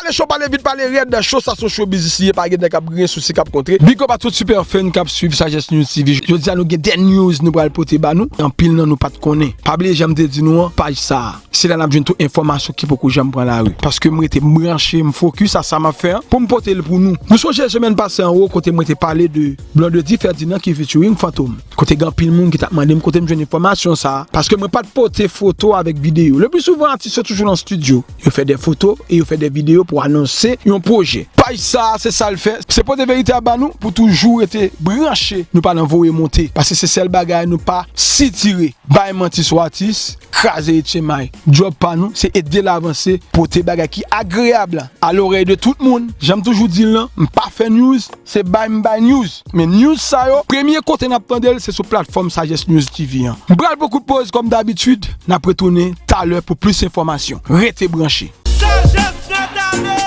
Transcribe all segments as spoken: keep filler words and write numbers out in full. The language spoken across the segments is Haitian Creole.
Pale cho, pale vit, pale rèd. Cho sa se yon cho biznis li ye, pa gen nèg k ap griyen sou se k ap kontre. Big up a tout super fan k ap swiv Sagesse News T V. Jodi a nou gen de news nou pral pote ba nou. Anpil nan nou pa t konnen. Pa bliye jan m te di nou an, paj sa a, se la n ap jwenn tout enfòmasyon ki poko janm pran lari. Paske m rete branche, m fokis a sa m ap fè an, pou m pote l pou nou. Nou sonje semèn pase anwo kote mwen te pale de Blondedy Ferdinand ki featuring Fantom. Kote gen anpil moun ki t ap mande m kote m jwenn enfòmasyon sa a, paske mwen pa t pote foto avèk videyo. Le pli souvan, atis yo toujou nan estidyo. Yo fè de foto e yo fè de videyo pou anonse yon pwojè. Paj sa a, se sa l fè. Se pote verite a ba nou pou toujou rete branche. Nou pa nan voye monte. Paske se sèl bagay nou pa sitire. Bay manti sou atis, kraze H M I. Djòb pa nou, se ede l avanse, pote bagay ki agreyab a lorèy de tout moun. Jan m toujou di l lan, m pa fè news, se bay m bay news. Men news sa yo, premye kote n ap tande l, se sou platfòm Sagesse News T V an. M pral pran kout poz kòm dabitid, n ap retounen talè pou plis enfòmasyon. Rete branche. Sagesse Natale!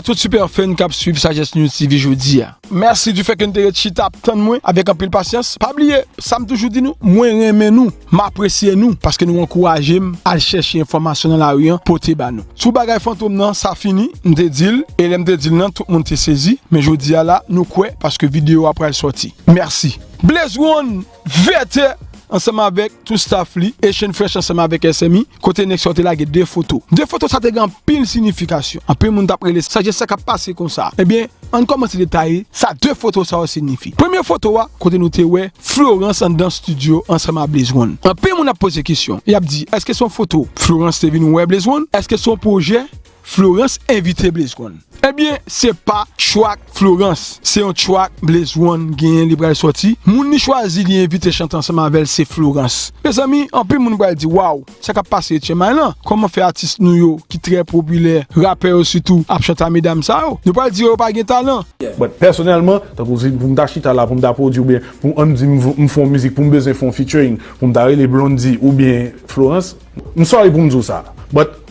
Tout super fan k ap swiv Sagesse News T V jodi a. Mèsi du fait que n te ret chita ap tann mwen avèk anpil pasyans. Pa bliye, sa m toujou di nou, mwen renmen nou, m apresye nou, paske nou ankouraje m al chèche enfòmasyon nan lari an, pote ba nou. Sou bagay Fantom nan, sa fini, m te di l, e lè m te di l lan, tout moun te sezi, men jodi a la, nou kwè, paske videyo a pral sòti. Mèsi. Blaze One, Vètè, ansanm avèk tout staff li, Asian Fresh ansanm avèk S M I, kote nèg sa yo te lage de foto. De foto sa te gen anpil siyifikasyon. Anpil moun t ap rele, "Sagesse, sa k ap pase konsa?" Ebyen, ann kòmanse detaye sa de foto sa yo siyifi. Premye foto a, kote nou te wè Florence anndan estidyo ansanm ak Blaze One. Anpil moun ap poze kesyon. Y ap di, èske se yon foto Florence te vin wè Blaze One? Èske se yon pwojè Florence envite Blaze One? Ebyen, se pa track Florence. Se yon track Blaze One genyen, li pral sòti. Moun li chwazi, li envite chante ansanm avè l, se Florence. Mezanmi, anpil moun pral di, "Waw, sa k ap pase H M I lan? Kòman fè atis nou yo, ki trè popilè, rapè yo sitou, ap chante a medam sa yo?" Nou pral di yo, yo pa gen talan. But pèsonèlman, tankou si pou m ta chita la, pou m ta pwodui, oubyen pou ann di m, m fè yon mizik, pou m bezwen fè yon featuring, pou m ta rele Blondedy oubyen Florence, m sorry pou m di w sa. But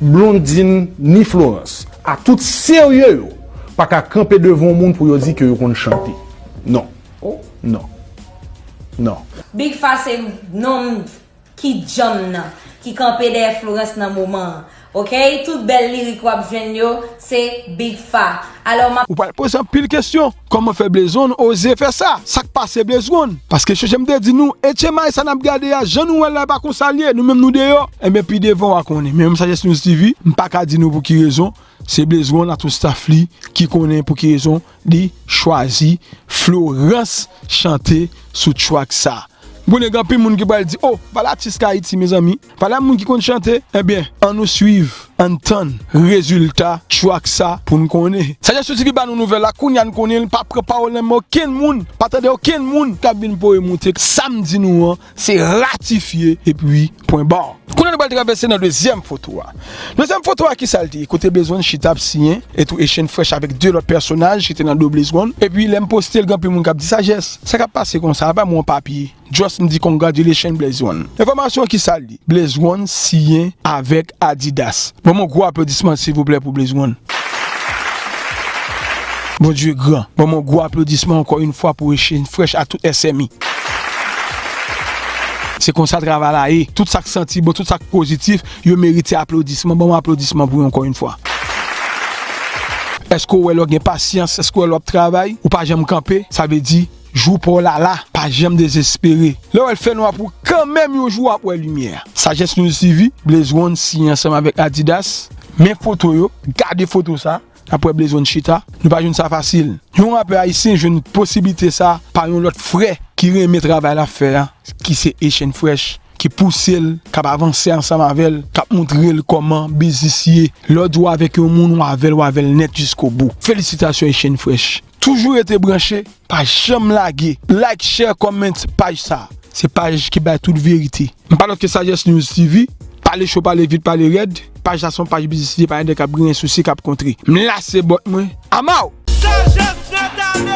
Blondedy ni Florence, a tout serye yo, pa ka kanpe devan yon moun pou yo di ke yo konn chante. Non. Non. Non. Big Fa se nonm ki djanm nan, ki kanpe dèyè Florence nan moman an. Oke? Tout bèl lirik w ap jwenn yo, se Big Fa. Alò, m ap Ou pral poze anpil kesyon. Kòman fè Blaze One oze fè sa? Sa k pase Blaze One? Paske chonje m te di nou, H M I sa n ap gade a, jan nou wè l la, e pa konsa l ye, nou menm nou deyò. Enben, pi devan w a konnen. Men menm Sagesse News T V, m pa ka di nou pou ki rezon, se Blaze One ak tout staff li ki konnen pou ki rezon li chwazi Florence chante sou track sa. Bon, gen anpil moun ki pral di, "Oh, pa l atis k Ayiti, mezanmi. Pa l a moun ki konn chante." Ebyen, ann nou swiv, ann tann rezilta track sa pou n konnen. Sagesse News T V ba nou nouvèl la, kounye a n konnen l, pa pran pawòl nan men okenn moun, pa tande okenn moun k ap vin voye monte. Sa m di nou an, se ratifye, epi pwen ba. Kounye a nou pral travèse nan dezyèm foto a. Dezyèm foto a, ki sa l te ye? Kote Blaze One chita ap siyen, e tou Asian Fresh avèk de lòt pèsonaj ki te nan do Blaze One. Epi lè m poste l, gen anpil moun k ap di, "Sagesse, sa k ap pase konsa? Ba m yon papye." Just m di, "Congratulations, Blaze One." Enfòmasyon ki sa l ye? Blaze One siyen avèk Adidas. Ban m yon gwo aplodisman, silvouplè, pou Blaze One. Bondye gran. Ban m yon gwo aplodisman ankò yon fwa pou Asian Fresh ak tout S M I. Se konsa travay la ye. Tout sa k santi bon, tout sa k pozitif, yo merite aplodisman. Ban m aplodisman pou yo ankò yon fwa. Èske w wè lè w gen pasyans? Èske w wè lè w ap travay? Ou pa janm kanpe? Sa vle di, jou pa w la la, pa janm dezespere. Lè w wè l fè nwa pou kanmenm yon jou w ap wè limyè. Sagesse News T V, Blaze One siyen ansanm avèk Adidas. Men foto yo, gade foto sa, n ap wè Blaze One chita. Nou pa jwenn sa fasil. Yon rapè ayisyen jwenn posiblite sa pa yon lòt frè ki renmen travay l ap fè a, ki se Asian Fresh, ki pouse l, k ap avanse ansanm avè l, k ap montre l kòman biznis ye. Lè w di w avèk yon moun, w avè l, w avè l nèt jiskobou. Felisitasyon Asian Fresh. Toujou rete branche, pa janm lage. Like, share, comment paj sa. Se paj ki bay tout verite. M pa lòt ke Sagesse News T V. Pale cho, pale vit, pale rèd. Paj sa se yon paj biznis li ye, pa gen nèg k ap griyen sou se k ap kontre. M lase bòt mwen. Amaw! Sagesse Natale!